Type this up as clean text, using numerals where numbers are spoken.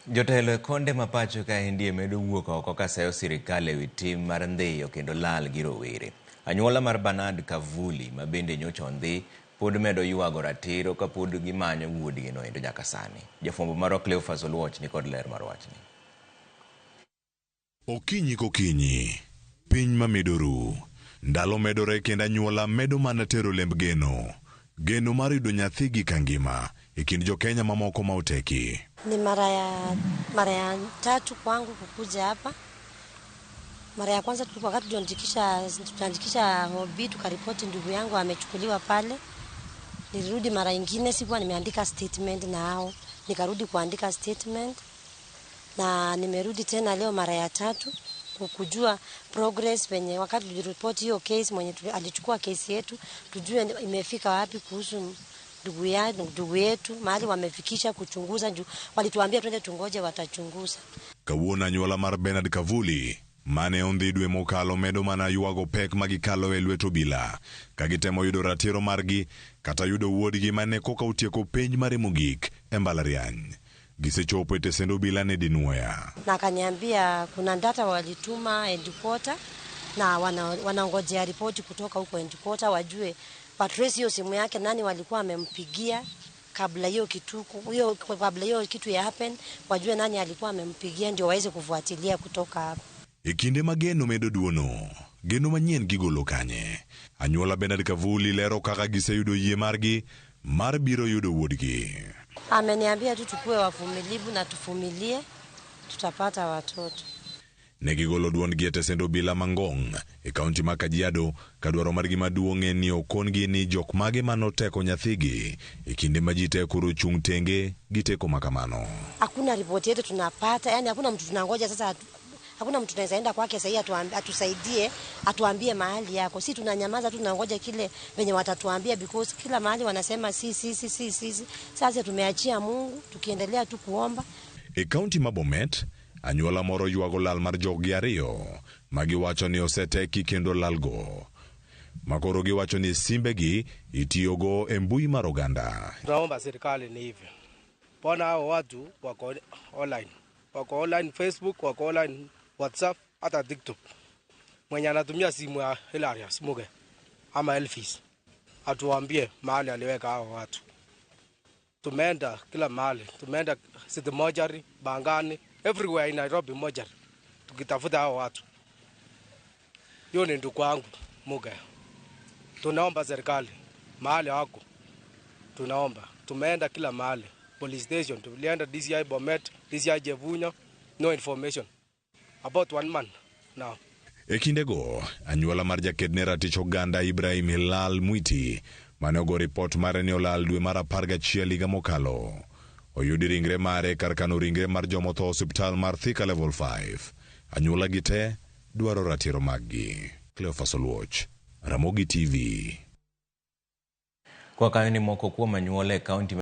Jotelo e konde ma pacho kaendi medo wuok oko kaseyo sirikal ewi tim mar ndhiyo kendo lal gi rowere. Anyuola mar Bernard Kavuli ma bende nyocha ondhi pod medo ywago ratiro kapod gimanyo wuodgi no endo nyaka sani. Jafwambo marwa Cleophas Oluoch nikod ler mar wachni. Okinyi kokinyi, piny mamedo ru. Ndalo medore kendo anyuola medo mana tero lemb geno. Geno mar yudo nyathigi kangima e kind jokenya mamoko ma oteki. Ni mara ya tatu kwangu kukuja hapa. Mara ya kwanza tulikuwa wakati tuliandikisha OB, tukaripoti ndugu yangu amechukuliwa pale. Nilirudi mara ingine, sikuwa nimeandika statement na hao, nikarudi kuandika statement na nimerudi tena leo mara ya tatu kujua progress venye wakati tuliripoti hiyo case, mwenye alichukua kesi yetu, tujue imefika wapi kuhusu ndugu yetu, mahali wamefikisha kuchunguza, juu walituambia twende tungoje, watachunguza. Kawuono anyuola mar Bernard Kavuli mane ondhi dwe mokalo medo mana ywago pek ma gikalo e lwet obila ka gitemo yudo ratiro margi kata yudo wuodgi mane koka otieko penj mare mogik e mbalariany. Gisechopo e tesend obila ne dinuoya. Na akaniambia kuna data walituma headquarter na wanangojea ripoti kutoka huko headquarter, wajue watrace hiyo simu yake, nani walikuwa amempigia kabla hiyo kitu ya happen, wajue nani alikuwa amempigia ndio waweze kufuatilia kutoka hapo. E kinde ma geno medo duono, geno manyien gigolo kanye? Anyuola Bernard Kavuli lero kaka giseyudo yie margi mar biro yudo wuodgi. Ameniambia tu tukue wavumilivu na tuvumilie, tutapata watoto. Ne gigolo duondgi e tesend obila ma Ngong e kaunti ma Kajiado ka dwaro margi maduong' en ni okon-gi ni jok mage manoteko nyathigi e kinde ma ji te koro chung' tenge gi teko makamano. Hakuna ripoti yetu tunapata, yani hakuna mtu tunangoja sasa, hakuna mtu tunaweza enda kwake sahii atusaidie, atuambie mahali yako. Si tunanyamaza tu, tunangoja kile venye watatuambia, because kila mahali wanasema si si si si si. Si. Sasa tumeachia Mungu, tukiendelea tu kuomba. E kaunti ma Bomet, anyuola moro ywago lal mar joggi ariyo ma giwacho ni oseteki kendo lalgo. Makoro giwacho ni simbegi itiyogo e mbui mar oganda. Tunaomba serikali ni hivi, mbona hao watu wako online, wako online Facebook, wako online WhatsApp, hata TikTok. Mwenye anatumia simu ya Hilarious Muge ama Elvis atuambie mahali aliweka hao watu. Tumeenda kila mahali, tumeenda City Mortuary, Pangani, everywhere in Nairobi mortuary, tukitafuta hao watu. Hiyo ni ndugu wangu Muge. Tunaomba serikali mahali wako, tunaomba. Tumeenda kila mahali, police station, tulienda DCI Bomet, DCI Chepkunyok, no information about one month now. E kindego, anyuola mar jaked ne ratich oganda Ibrahim Hilal Mwiti mane ogo ripot mare ni olal dwe mar 11 higa mokalo. Oyudi ringre mare kar kano ringre mar jomotho osiptal mar Thika Level 5. Anyuola gi te dwaro ratiro maggi. Cleophas Oluoch, Ramogi TV. Kwa kanyo ni moko kuom anyuola e kaunti